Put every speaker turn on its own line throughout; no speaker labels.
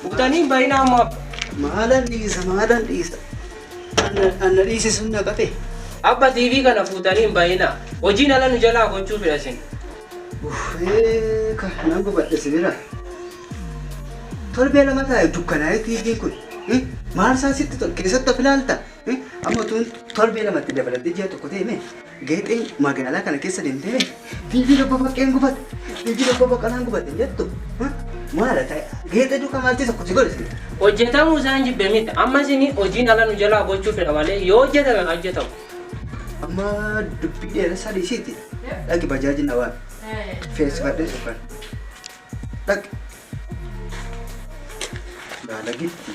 Fuutanii hin bahinaa amma.
Maalan dhiisa maalan dhiisa. Anna dhiise sun na qabe.
Abba TV kana fuutanii hin bahinaa. Hojiin ala nu jalaa gochuu fedha isin.
Uffee nan gubadhe si bira. Torbee lama taa'e dukkanaa'ee TV'n kun. Maal isaa sitti tol keessatti of ilaalta. Amma utuun torbee lamatti dabalatee ji'a tokko ta'e mee geexeen magaalaa kana keessa deemtee mee TV obbo Baqqeen gubate TV obbo Baqqalaan gubate hin jettu. Maala ta'e geexee duukaa maalti tokko si godhe si.
Hojjetamuu isaan jibbe miti. Amma isin hojiin ala nu jalaa gochuu fedha malee yoo hojjetame haa hojjetamu.
Amma dubbii dheeressaa dhiisiiti. Dhaqi bajaajii na waami. Feesifadhee sufan. Dhaqi. Baalagitti.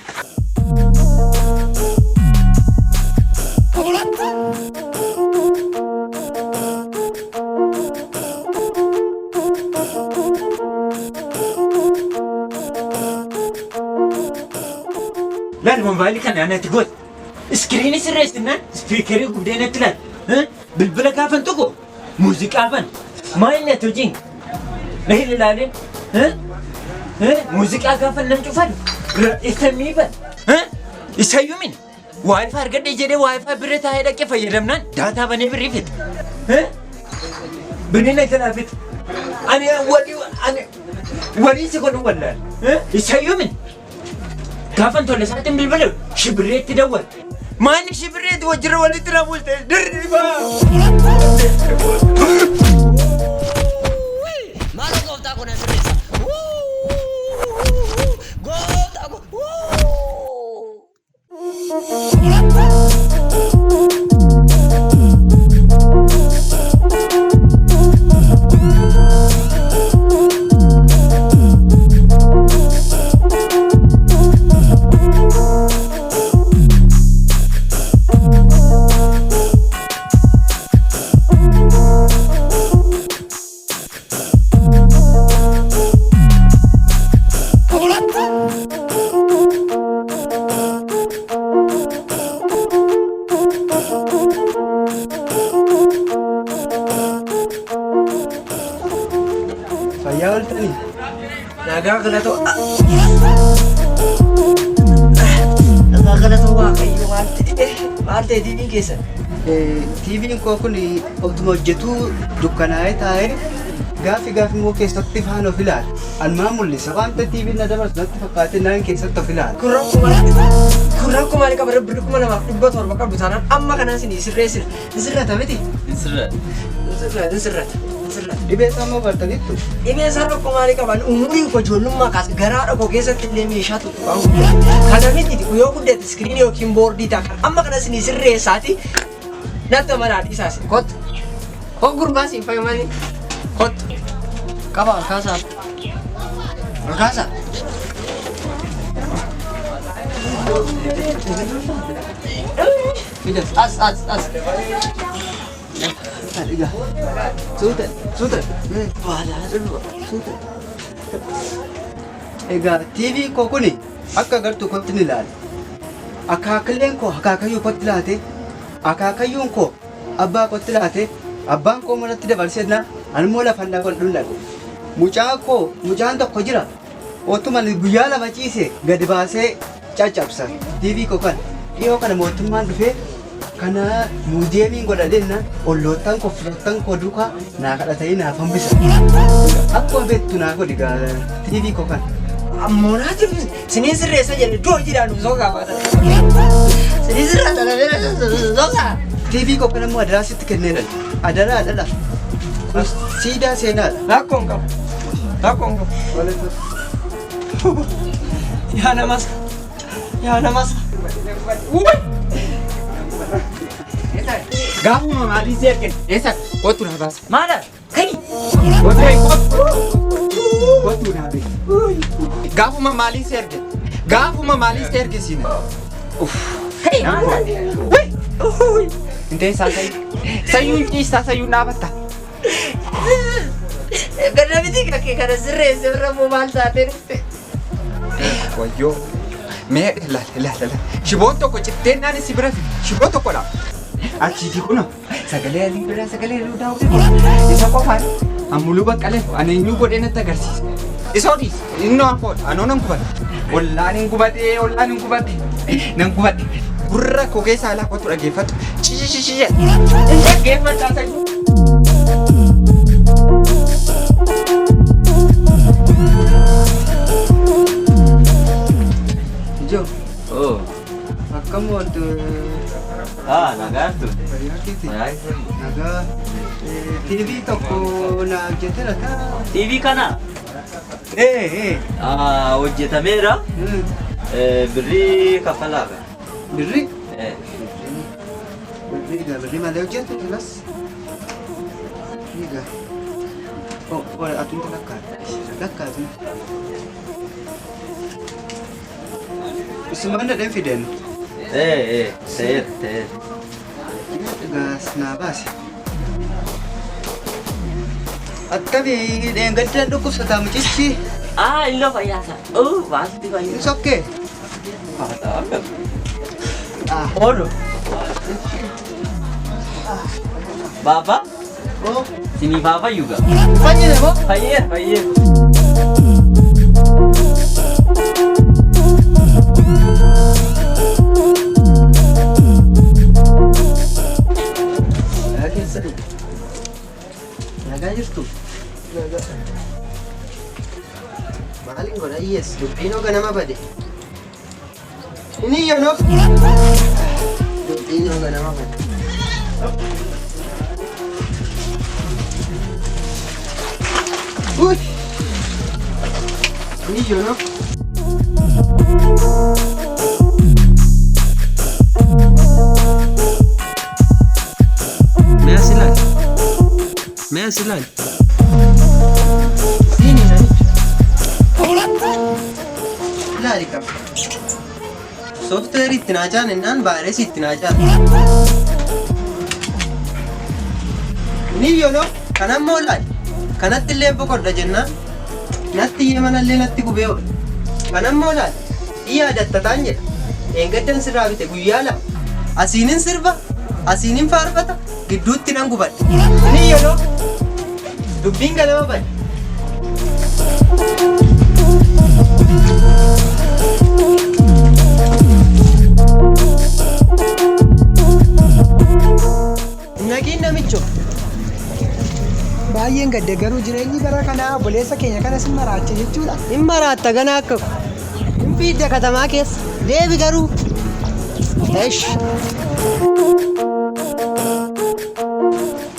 Laal moobaayilii kana anatti goote. Iskiriinii sirreessinnaan ispiikerii gubdee natti laal. Bilbila gaafan tokko muuziqaa ban. Maal inni ati hojiin? Na hin ilaalin. Muuziqaa gaafan nan cufan. FM ban. Isayyuu mini. Waayifa argadhe jedhee waayifa bira taa'ee dhaqee fayyadamnaan daataa banee birrii fixa. Birrii na jalaa fixa. Ani walii ani walii si godhu wallaal. Isayyuu mini. Gaafan tola isaatiin bilbilu shibirreetti dawwal. Maanni shibirreetti wajjira walitti na bulte dirriba.
Maaloo gooftaa koo na sirreessa. Gooftaa koo.
Fayyaa ooltanii?
Nagaa galatoo. Nagaa galatoo Waaqayyo maal ta'e maal ta'e diiniin keessan.
TV'n koo kun otuma hojjetuu dukkanaa'ee taa'ee gaafi gaafi immoo keessatti faana of ilaala. Anumaa mul'isa wanta TV'n na dabarsu natti fakkaatee naan keessatti of ilaala.
Kun rakkoo maal kun rakkoo maalii qaba birri 2700 qabdu taanaan amma kanaan isin sirreessina. Hin sirrata miti?
Hin sirrata.
Hin sirrata hin sirrata hin sirrata.
Dhibee isaa immoo bartaniittu.
Dhibee isaa rakkoo maalii qaba? Umuriin koo ijoollummaa kaase garaa dhokoo keessatti illee meeshaa tuttuqaa guddaa. Kana miti yoo guddate iskiriinii yookiin boordii ta'a. Kan amma kana isin sirreessaati natti amanaa dhiisaa isin kottu. Koo gurbaa siin fayyamanii kottu. Qaba ol kaasaa. Ol kaasaa. As as as.
Egaa suuta suuta suuta. Egaa TV koo kuni akka agartu kootti ni ilaala. Akaakileen koo akaakayyuu kootti laate akaakayyuun koo abbaa kootti laate abbaan koo manatti dabarsee na animmoo lafan dhaqan dhulladhe. Mucaan koo mucaan tokko jira otuma ani guyyaa lama ciise gadi baasee caccabsa TV koo kana dhiyoo kana mootummaan dhufee kana muuziyeemiin godha jenna olloottan koo firoottan koo duukaa naa kadhatanii naaf hambisa. Akkuma beektu naa godhi gaa TV koo kana.
Ammoonaa jiru siniin sirreessa jenne iddoo hojiidhaan nu soqaa baatan. Siniin sirreessa soqaa.
TV koo kana immoo adaraa sitti kenneera. Adaraa dhala. Kun siidaa seenaadha.
Rakkoo hin qabu. Rakkoo hin qabu. Yaa namas. Yaa namas.
Gaafuma maatii si ergin eessa kottu naa baasa.
Maala? Kai.
Kottu naa baasa. Gaafuma maalii si ergin gaafuma maalii si ergin siin.
Kai maala?
Wai! Intee isaa sayyuu. Sayyuun ciistaa sayyuun dhaabatta.
Kana miti kakkee kana sirreesse irra immoo maal taatee dhufte?
Wayyoo. Mee ilaali ilaali ilaali. Shiboon tokko citteennaan si bira fide. Shiboo tokkodha. Achiiti kunoo sagalee alii biraa sagalee alii daawwite kun isa qofaan ammuluu baqqalee ani eenyu godhee natti agarsiisa. Isa odiis innoo anfoodha anoo nan gubadhe. Ollaan hin gubadhe ollaan hin gubadhe nan gubadhe. Gurra koo keessaa alaa kootu dhaggeeffatu. Cici jedha. Dhaggeeffadhaa sayyuu.
Ijoo
Oh,
akkam ooltu
ah, nagaatu.
fayyaa keeti? Nagaa. TV tokko na hojjetera taa.
TV kana
Ee ee.
ah, hojjetameera. Birrii kaffalaa qaba.
Birri?
Eh,
Birri egaa birri malee hojjete las. Birri egaa. Oh, oh, atumti lakkaata. Lakkaatu. Isumaan dhadheen fideen.
eh, eh, ta'eera, ta'eera.
Egaa naa baase. Akkami dheengadda dhukkubsataa mucichi?
Ah, illoo fayyaasa. Oh, maaltu
Hin
fayyaa?
sokkee? Ah.
Oolu. Baaba,
Oh,
siniif haa fayyu gaa.
fayyine moo?
Fayyeera, fayyeera.
Nagaa keessa dhugu. Nagaa jirtu? Maaliin godha hiyyeessi? Dubbiinoo ganama bade. Inni iyyoonof. Dubbiinoo ganama bade. Uy! Inni iyyoonof.
Mee as ilaali. Mee as ilaali.
Siini namicha.
Ilaali qaba. Sooftiweerii itti naa caanennaan vaayirasii itti naa caane. Inni iyyoonof kanammoo ilaali. Kanatti illee boqodha jennaan. Natti iyyee manallee natti gubee oole. Kanammoo ilaali. Iyyaa dattataan jedha. Eengaddan sirraa bite guyyaa lama. Asiinin sirba, asiinin faarfata, gidduutti nan gubadha. Inni iyyoonof dubbiin ganama bade. Naqiin namicho.
Baay'een gadde garuu jireenyi bara kanaa obboleessa keenya kana sin maraacha jechuudha.
Hin maraatta ganaa akka ko. Hin fiidda katamaa keessa. Deebi garuu. Esh.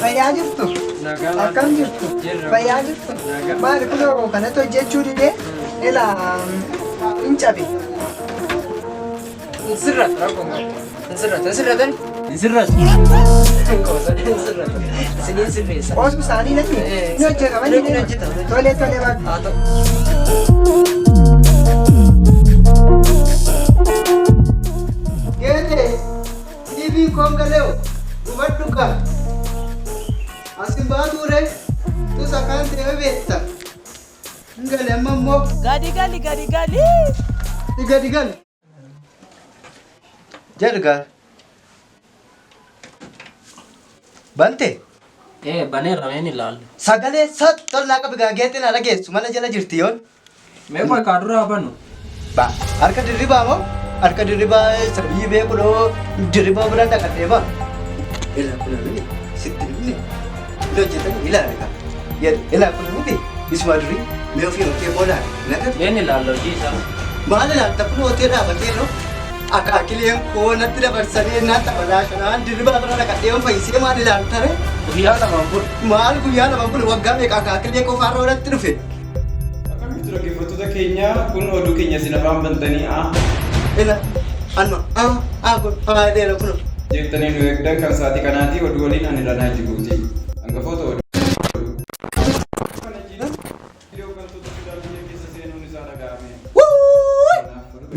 Fayyaa jirtu? Akkam jirtu? Fayyaa jirtu? Maali kunoo kanatti hojjechuu didee ilaa hin cabe.
Hin sirratu rakkoon qabu. Hin sirratu hin sirratan.
Hin sirratu.
Hin sirratu. Isiniin sirreessa.
Qoosuu isaanii natti ni hojjetama
Ni
ni
hojjetama.
Tole tole bakka.
Haa ta'u.
Geete, TV koon galeew, gubadhu kaa. Asin baatuure, tus akkaan ta'e beekta. Hin gale amma immoo.
Gadi gali gadi gali.
Gadi gali. Jedhu Bante.
Ee baneera meen ilaalle.
Sagalee tollaa qabi gaa geexin ala geessu mana jala jirti yoon.
Mee qoy kaa duraa banu.
Ba harka dirribaa moo harka dirribaa isa biyyi beeku dhoo dirribaa biraan dhaqadhee ba. Ilaa kun miti sitti miti inni hojjetanii ilaali kaa. Jedhu ilaa kun miti isuma durii mee ofii hojii booda nagatu.
Meen ilaalla hojii isaa.
Maal ilaalta kun hotee dhaabatee no akaakileen koo natti dabarsanii naan taphalaa dirribaa bira dhaqadhee yoon fayyisee maal ilaalta ree?
Guyyaa lamaan bulu.
Maal guyyaa lama kun waggaa meeqa akaakilee qofaarra walitti dhufe?
Akkamitti dhaggeeffattoota keenya kun oduu keenya isin afaan bantanii a
Ila anuma a a kun a dheera kun.
Jettanii nu eegdan kan sa'aatii kanaati oduu waliin ani Lanaa Jibuuti. Hangafoota oduu. Hooggantoota Sudaan biyya keessa seenuun isaa dhaga'ame.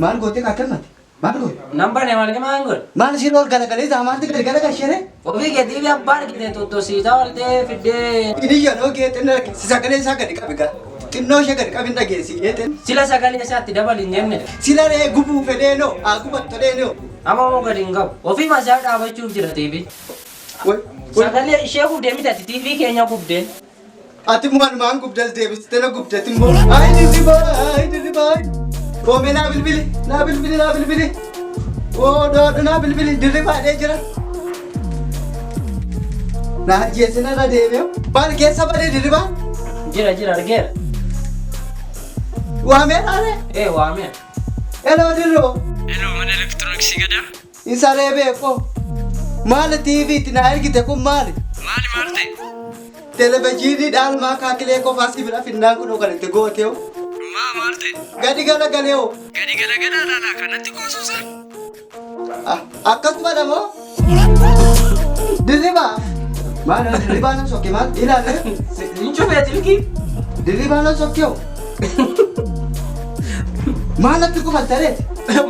Maal gootee kaatee mate? Maal godhe?
Nan bane malee maal godhe?
Maal isiin ol galagalee maalti gadi galagalchine?
Ofii keetii fi abbaan argite tottosiisaa oltee fiddee.
Inni yeroo geexin sagalee isaa gadi qabi gaa. Xinnoo ishee gadi qabin dhageessi geexin.
Sila sagalee isaatti dabali hin jenne.
Sila ree gubuu fedheenoo haa gubattoleeno.
Amma moo gadi hin qabu. Ofii masaa dhaabachuuf jira TV. Sagalee ishee gubdee miti ati TV keenya gubdeen.
Ati maalumaan gubdas deebistee na gubdati immoo. Ayi dirribaa ayi dirribaa. Koomee naa bilbili naa bilbili naa bilbili. Oo doodhu naa bilbili dirribaadhee jira. Na ajjeese narra deemee. Maal keessa badee dirribaa?
Jira jira argeera.
Waamee raaree?
Ee waamee.
Eloo dirroo.
Hello, mana elektirooniksii gadaa?
Isa ree beekoo. Maali TVtti na ergite kun maali?
Maali maal ta'e?
Televezyiinii dhaalmaa kaakilee qofaa si bira finnaan kun kan itti gooteewu.
Maa maal ta'e?
Gadi galagaleewu.
Gadi galagalaa laalaa kanatti qoosuu
Akkasuma dhamoo? Dirribaa. Maal dirribaa nan sokke maal ilaalle?
Hin cufee silkii.
Dirribaa nan sokkeewu. Maal natti kufaltareet?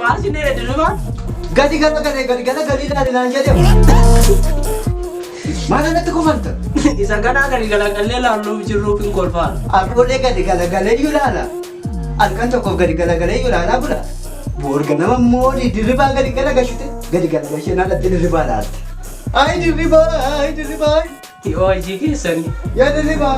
Maal si dheere dirribaa?
Gadi galagalee gadi galagalii ilaali naan jedhe. Maal natti kufalta?
Isa ganaa gadi galagallee laalluuf jirruuf hin kolfaan.
Arroolee gadi galagalee iyyuu ilaala. Halkan tokkoof gadi galagalee iyyuu ilaalaa bula. Boor ganama immoo dirribaa gadi galagashite gadi galagashee naan dhatti dirribaa ilaalte. Ayi dirribaa ayi dirribaa.
Yoo hojii keessanii.
Yaa dirribaa.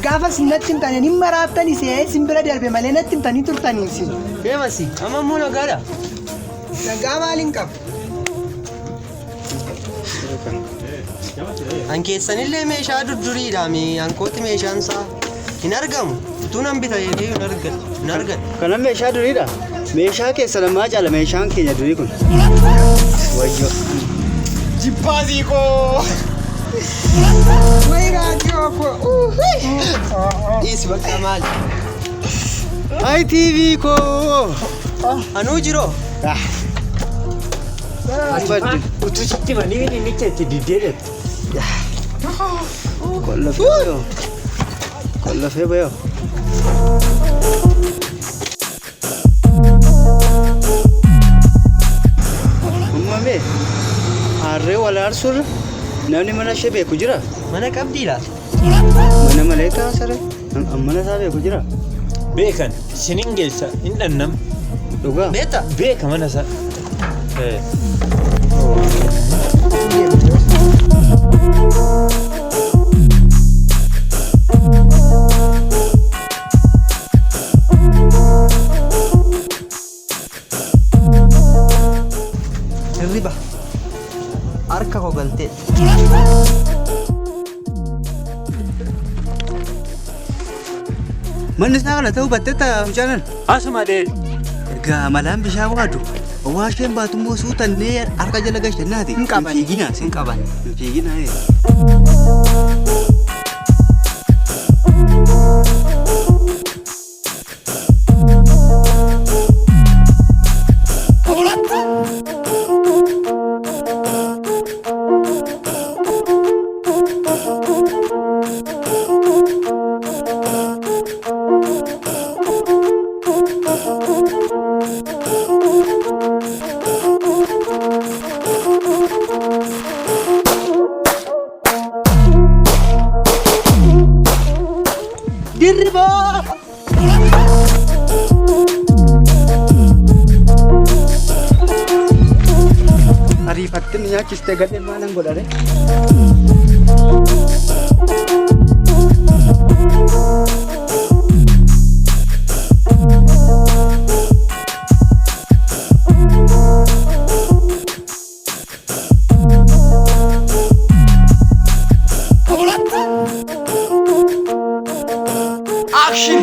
Gaafa isin natti himtan hin maraattanii see isin bira darbe malee natti himtanii turtanii isin.
Deemasi, amma immoo nagaadha.
Nagaa maaliin qabu?
An keessanillee meeshaa durduriidha mi ankooti meeshaan isaa hin argamu. Utuu nan bita jedhee hin argadhu. Hin argadhu.
Kanan meeshaa duriidha. Meeshaa keessa lamaa caala meeshaan keenya durii kun. Wayyoo.
Jibbaasii koo.
Wayi raadiyoo koo.
Dhiisi bakka maali?
Ayi TV koo.
Anuu jiroo?
Utuu sitti manii inni itti diddeedha.
Qollofee bayoo. Qollofee bayoo. Uumame harree wal aarsuurra namni mana ishee beeku jira.
Mana qabdii laata?
Mana malee taasare mana isaa beeku jira.
Beekan isinin geessa hin dhannam.
Dhugaa.
Beekta?
Beeka mana isaa.
Hirriba. Harka koo galtee.
Manni isaa kana ta'uu battee ta'a mucaanan.
Asuma dhee.
Egaa malaan bishaan waadu. Waa isheen baatu immoo suutannee harka jala gashannaati.
Hin qaban.
Hin fiiginaa.
Hin qaban.
Hin fiiginaa.
Dirribaa.
Ariifattee nu nyaachistee gadhee maalan godhare?
Action!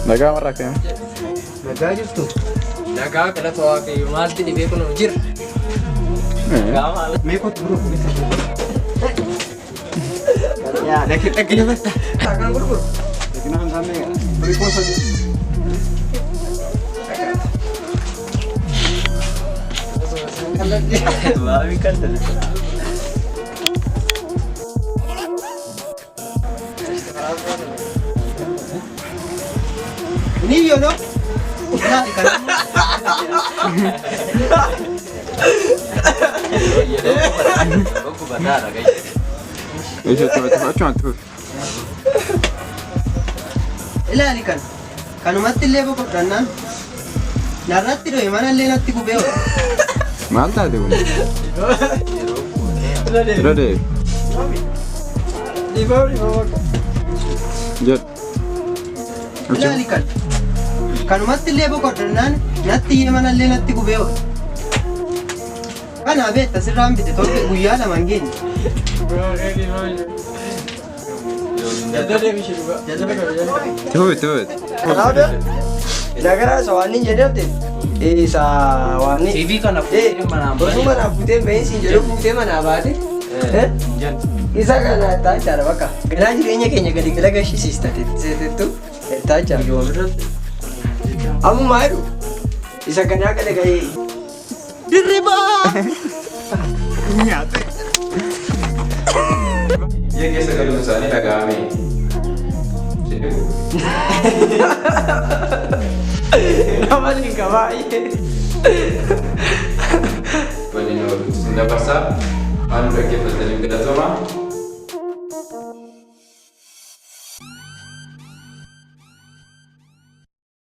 Nagaa warra akkam.
Nagaa jirtu.
Nagaa galata waaqayyo maalti dhibee kun jira.
Mee kottu biroo kunis. Yaa dhaggeeffadha.
Kan gurguru.
Dhagna hamsaa meeqa? Horii koo sadii. Ni yo no. Ilaali kana. Ilaali kana. Kanumatti illee boqodhannaan narratti dho'e mana illee natti gubee oole.
Maal taate kun? Irra deebi. Jedhu.
Ilaali kana. Kanumatti illee boqodhannaan natti iyyee mana illee natti gubee oole. Kanaa beekta sirraan bite torbe guyyaa lama hin geenye.
Tuubi tuubi.
Nagaraa isa waan hin jedhamte isa waan
TV kana fuutee manaan
Osoo manaa fuutee hin bahin siin jedhu fuutee manaa baate. Isa kana taachaadha bakka. Ganaa jireenya keenya gadi gala gashisiista seetettu taachaadha. Ammumaa jedhu isa ganaa gala gahee.
Dirribaa!
Biyya keessa galuun isaanii dhaga'ame. Jedhu.
Nama hin qabaayee.
Waliin ooluutti isin dabarsaa. Waan nu dhaggeeffataniif galatooma.